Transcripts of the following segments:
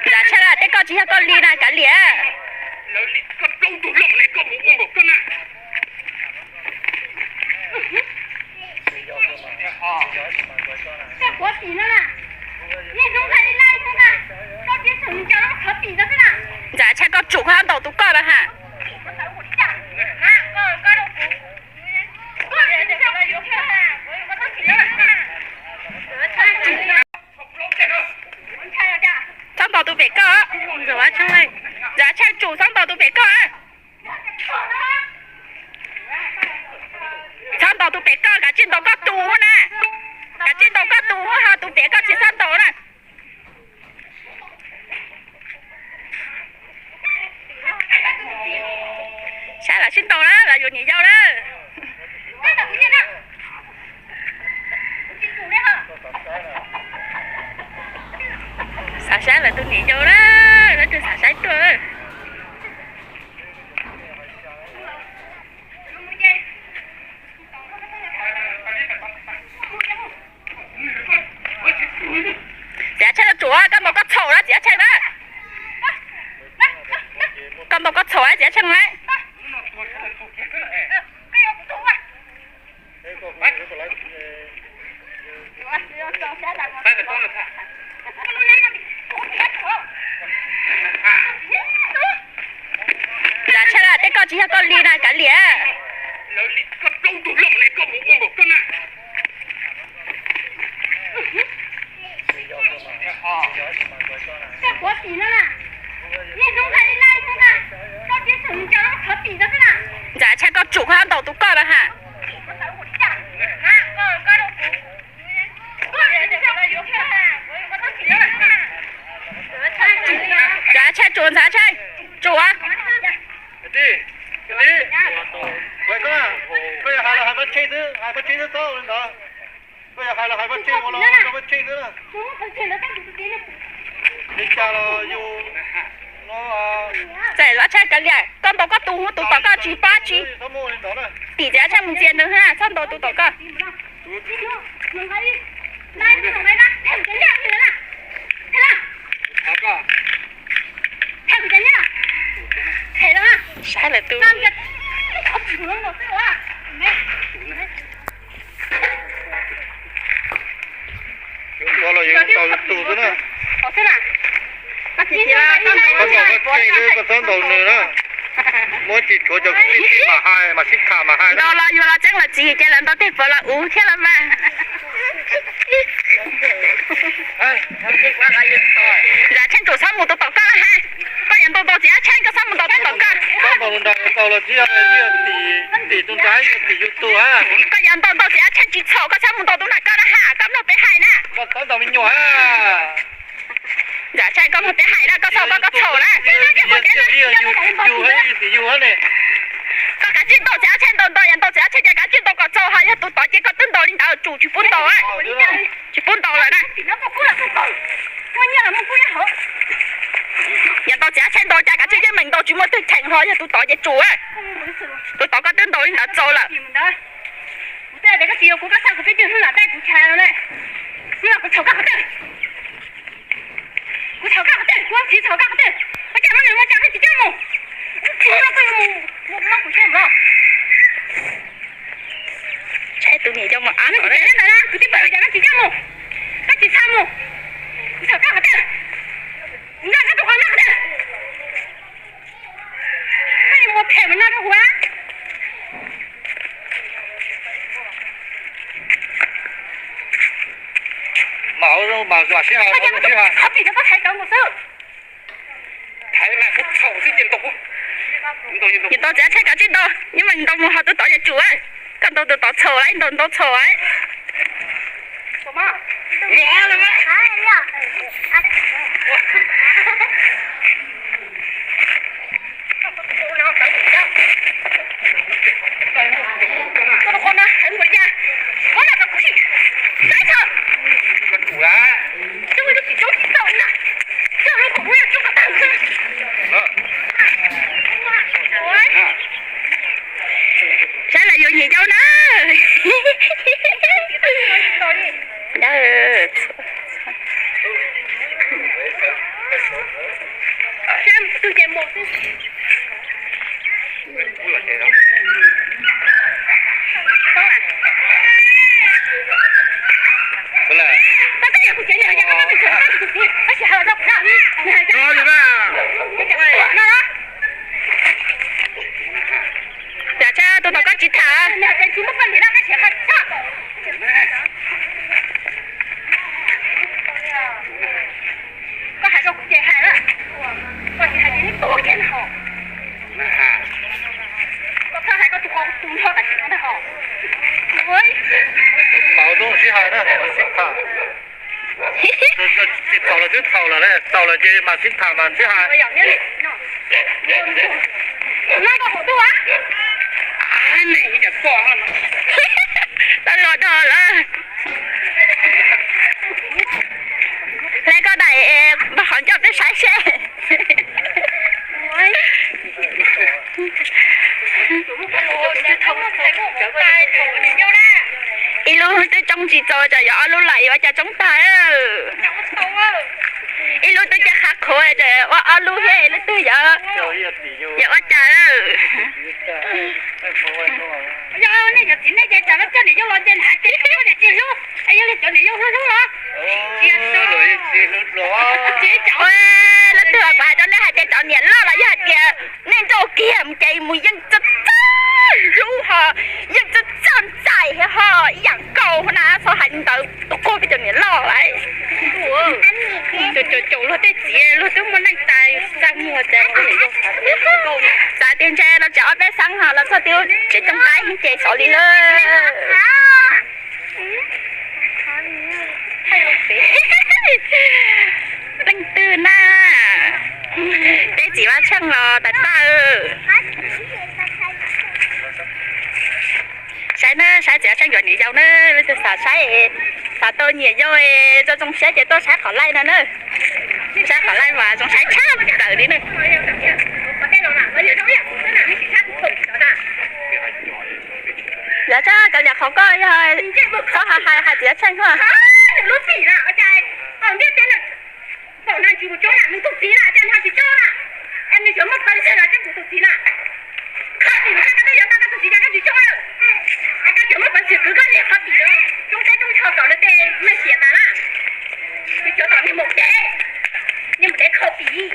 Ntxhais Tshaib, tej koj tsis yog koj li na, kav liam. Ntxhais Tshaib, koj tsum koj sab ntaus tus koj na ha. Txhob ntaus tus pem koj. Ntxhais Tshaib, tsum txhob ntaus tus pem koj. Txhob ntaus tus pem koj, kav tsij ntaus koj tus na. Kav tsij ntaus koj tus ho tus pem koj tsis txhob ntaus na. Saib lawv sib ntaus na, lawv yuav niam yau na. Xav saib lawv tus niam yau na, lawv twb xav saib tuaj. Txiav Tshaib, koj tsum, koj ntaus koj txhaum na, Txiav Tshaib na. Koj ntaus koj txhaum na, Txiav Tshaib na. Ntxhais Tshaib, tej koj tsis yog koj li na, kav liam. Ntxhais Tshaib, koj tsum koj sab ntaus tus koj na ha. Ntxhais Tshaib, tsum, Ntxhais Tshaib, tsum. Koj yog hais los hais pab tseg xwb, hais pab tseg xwb, txhob ua li ntawd. Koj yog hais los hais pab tseg, ua los rau pab tseg xwb. Li cas los yus no. Txawm Ntxhais Tshaib, kav liam, koj ntaus koj tus, tus tom koj tsis pab tsis. Tim Txiav Tshaib mus ntxias nws, txhob ntaus tus tom koj. Saib lawv tus. Los yus ntaus yus tus xwb na. Koj ntaus koj tseg xwb, koj txhob ntaus nws na. Muab tsis tshuav cov kwv tij mam hais, mam sib tham mam hais. Ntaus los yus los tseeb los txiv ces lawv ntaus tej puav los uv thiab los mas. Ntxhais Tshaib, tsum txhob mus tus tom koj na ha. Koj yuav ntaus ntaus Txiav Tshaib, koj txhob mus ntaus tej tom koj. Koj ntaus ntaus los tsis yog tim tus ntxhais, yog tim yus tus ha. Koj yuav ntaus ntaus Txiav Tshaib tsis txhaum, koj txhob mus ntaus tus ntawm koj na ha, koj mloog peb hais na. Koj txhob ntaus me nyuam ha. Ntxhais Tshaib, koj mloog peb hais na, koj txhob, koj txhaum na. Koj kav tsij ntaus Txiav Tshaib, ntaus ntaus, yog ntaus Txiav Tshaib ces kav tsij ntaus kom txaus, ho yog tus tod ces koj twb ntaus li ntawd, tsum tsis pub ntaus. Tsis pub ntaus lawm na. Yog ntaus Txiav Tshaib ntaus cas kav tsij yeej meem ntaus, tsis muaj twg cheem, ho yog tus tod ces tsum. Tus tod koj twb ntaus li ntawd txaus lawm. Kuv txhaum koj qhov twg, kuv txiv txhaum koj qhov twg? Koj coj muab nws mus, cas koj tsis coj mus? Kuv txiv no koj yuav mus, mus muab kuv coj mus. Saib tus niam yau mas av no tsis coj ntawd na, kuv twb pom li cas koj tsis coj mus, koj tsis txhob mus. Kuv txhaum koj qhov twg? Kuv nrog koj tus qhov no qhov twg? Koj yuav mus phem mus no rau kuv na. Mam, mam sib hais, mam sib hais. Qhov pim rau koj thaiv cov mus xwb. Thaiv mas kuv txhaum xwb ces ntaus. Yus ntaus Txiav Tshaib kav tsij ntaus, yeej meem ntaus mus ho tus tod ces tsum. Koj ntaus tus tod txhaum lawm, ntaus ntaus txhaum lawm. Saib lawv yuav niam yau na. Cas tshaj tus tau koj tsis tham? Koj hais rau kuv ces hais lawm, koj tsis hais ces neb tuag kiag na ho. Koj txhob hais koj tus qau tus nrho tam sim no na ho. Tsis txhaum los twb txhaum lawm, txhaum lawm ces mam sib tham mas sib hais. Tau los dog lawm. Hle koj daim npaj qhov ncauj peb saib seb. Ib lub twb tsoob tsis txaus, tsam yuav ob lub lawm yuav ua cas tsoob tag. Ib lub twb caj qhab qhuav, tsam ua ob lub thiab, lub twg yuav, yuav ua cas. Yog nej cov txiv nej ces tsam no coj niam yau los ces hais tias coj niam tsis hlub, es yog li cov niam yau hlub hlub los? Lub twg kuv hais rau nej hais tias cov niam loj los yog hais tias nej nrauj kiag mus ces mus yeej txawj txawj hlub ho, yeej txawj txawj ntxais thiab ho ib yam nkaus na, txhob hais li ntawd tus quaj peb cov niam loj lawm. Caum caum luag tej txiv luag twb muaj neej tas txaj muag tas. Xav tias ntshe los tseem ob peb xeeb ho los txog twb tsev tooj qaib ces xyov li lawm. Leej twg na? Tej txiv Vaj Tsheej los tais tag. Saib na, saib txiv Vaj Tsheej yuav niam yau na, leej twg xav saib, xav tau niam yau es tso zoo siab ces tuaj saib qhov live no na. Saib qhov live mas zoo saib tshaj plaws li na. Yog tsis kawg liam qhov koj yog txhob hais hais txiv Vaj Tsheej xwb. Pom no tsis mus coob na, nws tus txiv na, cas nws tsis coob na? Es nws yuav muaj peev xwm los coob kuv tus txiv na. Kho tim koj twb yuav tau koj tus txiv, cas koj tsis coob na? Es koj yuav muaj peev xwm kwv koj niam kho tim coob teb coob chaw kom lawv tej neeg xiam tas na. Nws cov tom niag mus dev, niag mus dev kho tim,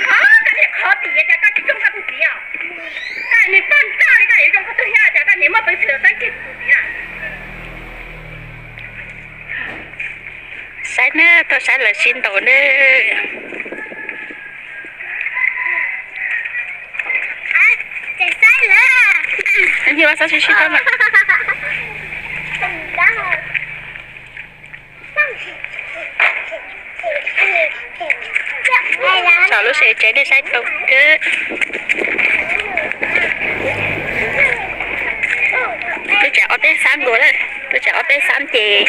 kho koj niag kho tim, cas koj tsis coob koj tus txiv os? Koj niag poj nrauj li koj yuav zoo koj tus thiab, cas koj niag muaj peev xwm los txeeb kiag kuv tus txiv na. Saib na, tuaj saib lawv sib ntaus na. Nyias vaj xab sib sib thab mas. Saum lub tsev tsev nej saib tau kawg. Twb tsam ob peb xab nkaus lawm, twb tsam ob peb xab ces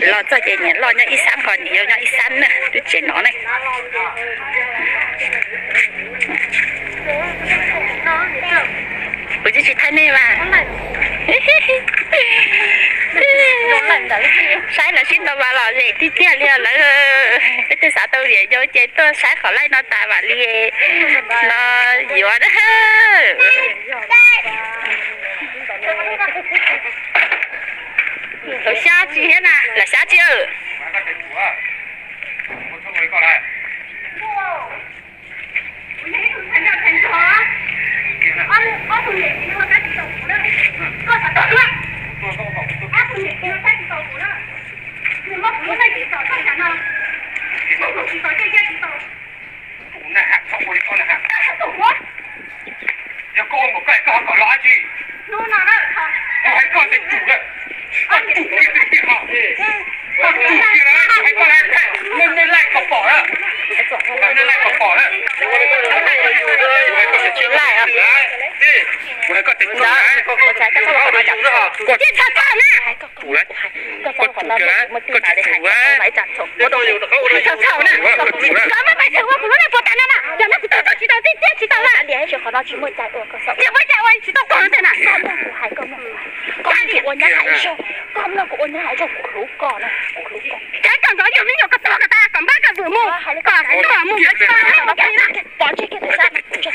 los txog ces niam loj nyob ib xab ho niam yau nyob ib xab na, lub tsev no ne. Kuv twb tsis thaij nej mas. Saib lawv sib ntaus mas lom zem tiag tiag li lawm. Peb twb xav tau niam yau ces tuaj saib qhov live no tas mam li no yuav na. Lawv xyab tsi thiab na, lawv xyab tsi. Kuv na has txhob ua li koj na has. Yog koj ua npaum koj es koj ho kom los dab tsi? Kuv hais koj tias tsum lawm, koj tsum kiag tiag tiag no. Koj tsum kiag lawm, kuv hais koj lawm, nej laij kom pom lawm. Nej laij kom pom lawm. Kuv hais koj tias tsum lawm, kuv hais koj tias tsum lawm. Koj tsum lawm, koj tsum kiag lawm, koj tsis tsum lawm. Koj muaj peev xwm ua kuv lub neej puas tas no na, yog no kuv tuaj tsis tau tib tiab tsis tau na. Tsis muaj cai ua tsis tau koj tej na. Koj mloog kuv ua nyab hais zog, koj mloog kuv ua nyab hais zog, kuv hlub koj na, kuv hlub koj. Cov koj nkawd yog me nyuam koj tuag koj tas kom npab koj vwm mus, kom tuag mus nkawd tsis tau na. Pov ntsej kiag tus sab.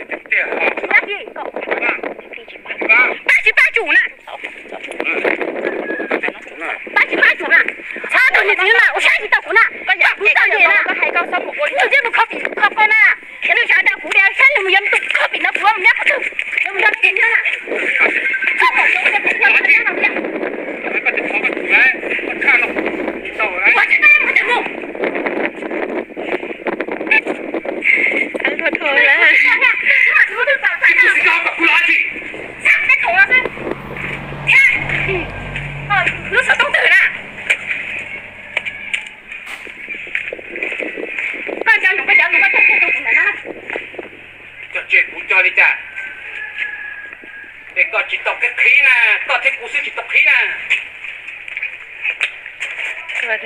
Pab tsis pab tsum na. Pab tsis pab tsum na. Txhob tus niam txiv no na, ua saib tsis tau kuv na. Kuv tau nyiam na. Tus twg mus kho pim kho qo na, nws xav nrog kuv tias saib nws mus yuav tus kho pim no kuv mus nyob qhov twg, yuav mus nrog nws nyob na. Txhob pom kuv tias kuv yuav mus nyob no tiag. Ua tsis tau mus tias mus. Dhau dhau lawm. Lub xov tooj twg na? Koj nco ntsoov koj cov lus koj cog tseg rau kuv ntawm no na. Cog tseg kuv cog li cas? Es koj tsis tau kev qhib na, koj thiab kuv xwb tsis tau qhib na. Niam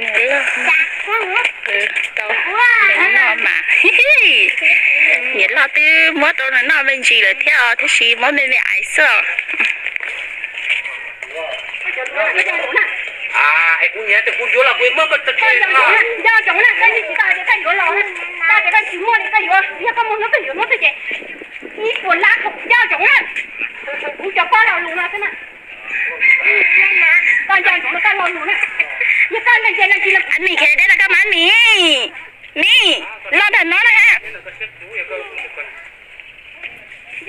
loj, tau, niam loj mas, niam loj twb muab rau nws noj me ntsis lawm thiab os, tab sis muab me me aiv xwb os. Es kuv nyiam ces kuv yuav los kuv muab koj tso tseg no. Nco ntsoov na, koj yeej tsis tau hais tias koj yuav los na, koj tias koj tsis muaj li koj yuav, yog koj muaj hnub twg yuav hnub twg ces ib puas lab kom kuv nco ntsoov na. Kuv cov koj lo lus no xwb na. Koj nco ntsoov koj lo lus na. Yog koj leej twg leej twg, Mim, koj deb no koj mam Mim, Mim, los ntawm no na ha.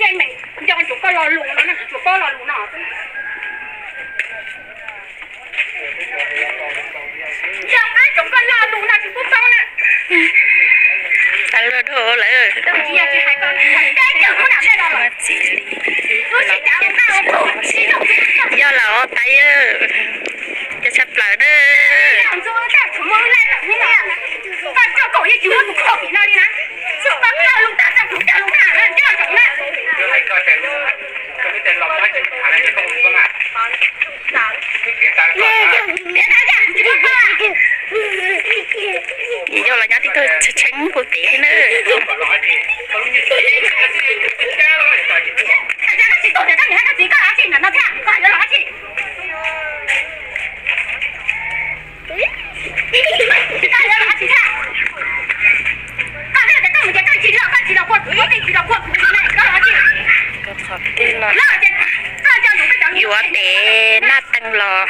Yeej meem nco ntsoov koj lo lus no, tsuas paub lo lus no. Nco qab ntsoov koj lo lus no tsis pub paub na. Tas luag dhau lawm. Tsis yog tsis hais koj, peb caug lub nam dej no los. Lub sij hawm no, yog los tas yawg, cov tshaj plaws na. Ntxub taj tsuas muaj lub laj tawm hnub no, koj coj kaum yeej tsis muaj tus kho pim no li na. Txog koj koj lus tag, txog kuv cov lus tag, nco ntsoov na. Yog los nyob tib tug tshee puag pem thiab na. Yuav tes naj tees los.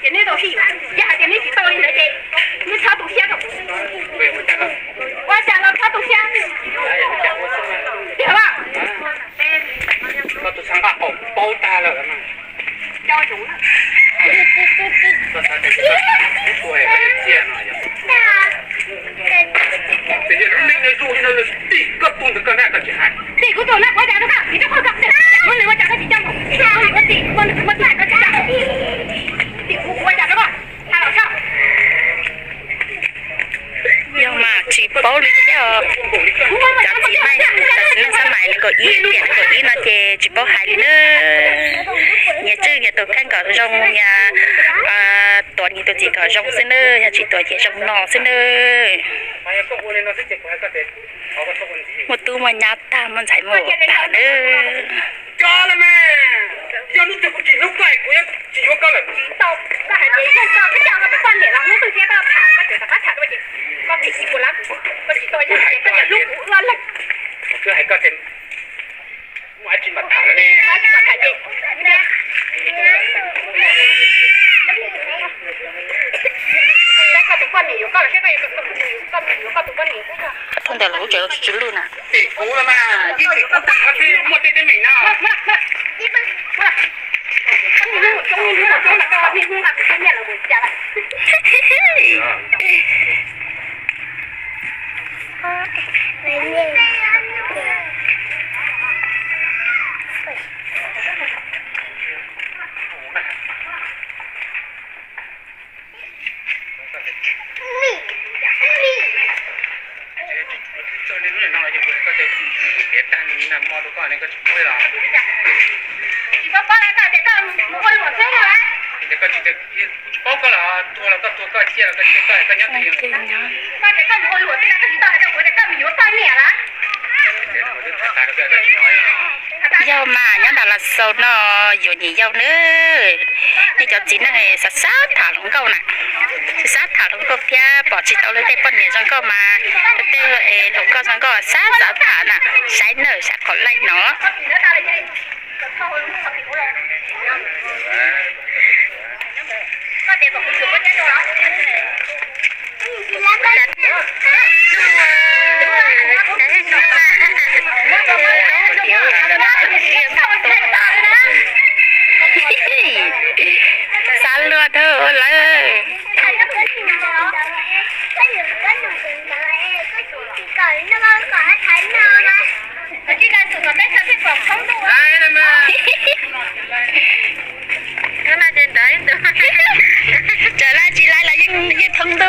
Ces neb tau sib yuav, yog hais tias neb tsis tau li ntawd ces neb txhob tu siab rau kuv. Ua cas los txhob tu siab. Tiag los? Koj tus xab nqaj qaum paub tag lawm. Koj xav tias kuv tuag es koj yuav ciaj no yog? Ces yog lub neej no zuj no tim koj tuag ntawd koj na koj tsis hais. Tim kuv tuag na kuv ua cas rau koj, tim rau koj, muab nws ua cas koj tsis coj, muab nws ua tim, muab nws ua tim koj tsis coj. Tim kuv kuv ua cas rau koj, hais los saib. Yog mas tsis paub li thiab os. Cov txiv neej, cov txiv neej xab mais nees nkaum ib tiam nees nkaum ib no ces tsis paub hais li na. Nyias tswj nyias tus kheej kom zoo, nyias tuav nyias tus txim kom zoo xwb na, yog tsis tuav ces zoo no xwb na. Muaj tub muaj nyab tag, muaj ntxhais muaj tag na. Cov los mas, yog hnub twg kuv tsis hlub koj es kuv yuav tsis yuav koj lawm. Tsis tau, koj hais tias yog koj twb coj koj tus poj niam los hnub twg thiab koj tham koj tseem rov qab tham tuaj ces koj them ib puas lab kuv, koj tsis tau ib leeg ces koj tseem hlub kuv ua leej. Kuv hais koj tias muaj dab tsi mam tham no ne. Muaj dab tsi mam tham ces saib koj tus poj niam yuav koj los saib koj yuav koj tus poj niam. Koj tus ntawm los lub tsev los tsis lwj na. Tim kuv los mas, yeej tim kuv tag koj thiaj muaj tej teeb meem no. Tsis tau paub lawm koj tias koj mus ua luam xwb no las. Paub koj los tuag los koj tuag koj ciaj los koj ciaj koj, koj nyob twj ywm. Yog mas nyob nram Lav Xaus no yuav niam yau nawb. Nej cov txiv neej xav xav tham hluas nkauj na, xav xav tham hluas nkauj thiab pom tsis tau lawv tej poj niam zoo nkauj mas, tej hluas nkauj zoo nkauj xav xav tham na, saib nawb, saib qhov live no. Xav luag dhau lawm. Tawm laj tsis laj los yeej thoob ntuj.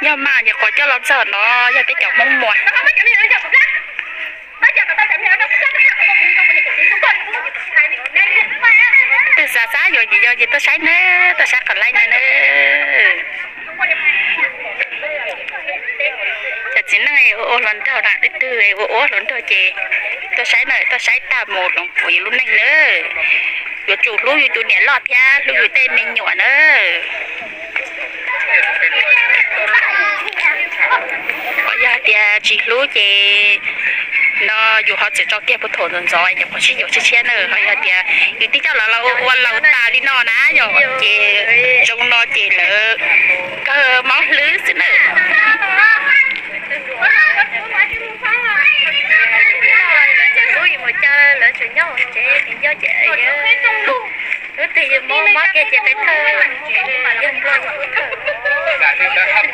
Yog mas nyuam qhuav coj los txog no yog peb cov Hmoob Muas. Twg xav xav yuav niam yau ces tuaj saib nawb, tuaj saib qhov live no nawb. Cov txiv neej ua ua hluas nraug na, twg twg ua ua hluas nraug ces tuaj saib nawb, tuaj saib tag mus hloov puav yus lub neej nawb. Yuav tsum hlub yus tus niam loj thiab hlub yus tej me nyuam nawb. Ho yog hais tias tsis hlub ces no yus ho txawm tso kiag puag thaum ntxov ntxov es nyuam qhuav sib yuav tshiab tshiab na. Ho yog tias yus twb coj lawv los ua ua laus tas li no na yom, ces zoo no ces lawv kawg mob hlwb xwb na. Lawv tseem hlub yus mus caw lawv tseem nyob hauv tsev, niam yau ces lub twg yus mob mob kiag ces qe thawj, yawg Nplog yawg Pub Thawj.